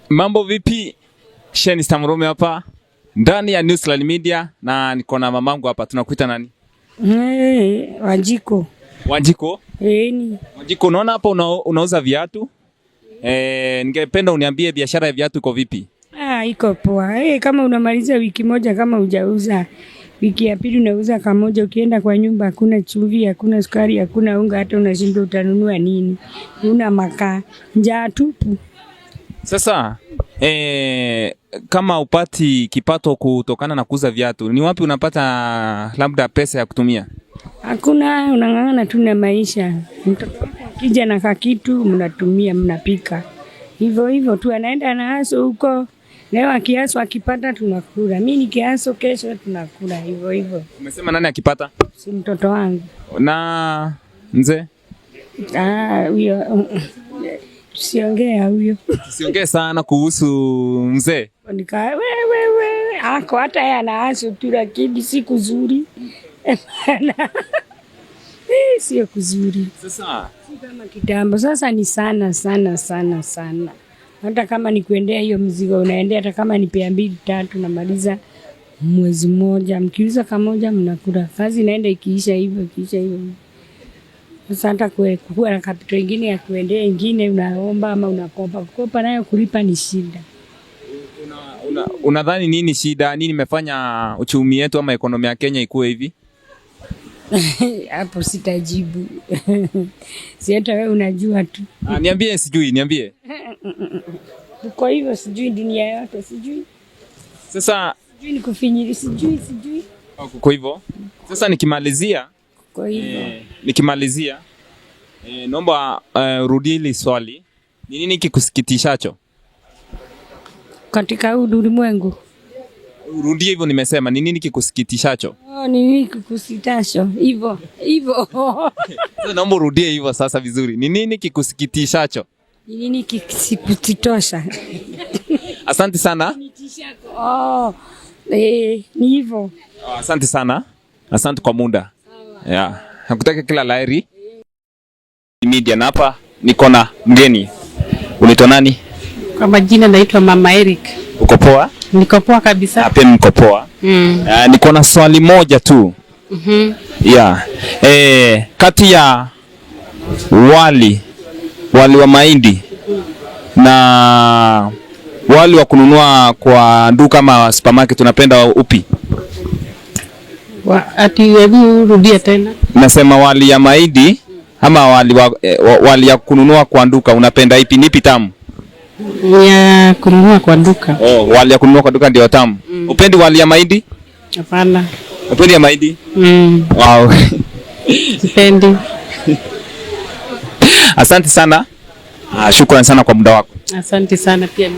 Mambo vipi? Sheni Stamrome hapa ndani ya Newsline Media na niko na mamangu hapa. Tunakuita nani? Hey, Wanjiko. Wanjiko. Ni. Wanjiko, unaona hapa unauza viatu. Ningependa uniambie biashara ya viatu iko vipi? Ah, iko poa. Kama unamaliza wiki moja kama hujauza, wiki ya pili unauza kamoja. Ukienda kwa nyumba hakuna chumvi, hakuna sukari, hakuna unga, hata unashindwa utanunua nini? Una makaa, njaa tupu. Sasa kama upati kipato kutokana na kuuza viatu, ni wapi unapata labda pesa ya kutumia? Hakuna, unang'ang'ana tu na maisha. Mtoto wako akija na kakitu mnatumia, mnapika hivyo hivyo tu, anaenda na hustle huko. Leo akihustle akipata tunakula, mi nikihustle kesho tunakula hivyo hivyo. Umesema nani akipata? Si mtoto wangu. Na mzee? Ah, huyo tusiongea huyo. Tusiongee sana kuhusu mzee. Nika we we ako hata yeye ana hustle tu, lakini si kuzuri. Sio kuzuri. Sasa Si kama kitambo. Sasa ni sana sana sana sana. Hata kama ni kuendea hiyo mzigo unaendea, hata kama ni pea mbili tatu, namaliza mwezi mmoja. Mkiuza kamoja mnakula, kazi inaenda ikiisha hivyo ikiisha hivyo. Sasa hata kuwa na capital ingine ya kuendea ingine, unaomba ama unakopa. Kukopa nayo kulipa ni shida. Unadhani nini shida? Nini imefanya uchumi yetu ama economy ya Kenya ikuwe hivi? Hapo sitajibu. Si hata wewe unajua tu. Ah, niambie, sijui, niambie. Kwa hivyo sijui dunia yote, sijui. Sasa Sijui ni kufinyiri, sijui sijui. Kwa hivyo sasa nikimalizia Kwa hivyo nikimalizia, naomba rudie hili swali. Ni nini kikusikitishacho? Katika huu ulimwengu. Rudie hivyo nimesema, ni nini kikusikitishacho? Oh, ni nini kikusitasho hivyo hivyo? Sasa naomba urudie hivyo sasa vizuri. Ni nini kikusikitishacho? Ni nini kikutosha? Asante sana. Oh, ni hivyo. Oh, asante sana. Asante kwa muda. Yeah. Nakutakia kila laheri. Media na hapa niko na mgeni. Unaitwa nani? Kwa majina naitwa Mama Eric. Uko poa? Niko poa kabisa. Pia niko poa. Niko na swali moja tu. Yeah. Kati ya wali wa mahindi na wali wa kununua kwa duka kama supermarket, unapenda upi? Ati hebu rudia tena. Nasema wali ya mahindi ama wali ya kununua kwa duka, unapenda ipi? Nipi tamu? Ya kununua kwa duka. Oh, wali ya kununua kwa duka ndio tamu. Upendi wali ya mahindi? Hapana. Upendi ya mahindi? Mm. Wow. Sipendi. Asante sana. Ah, shukrani sana kwa muda wako. Asante sana pia.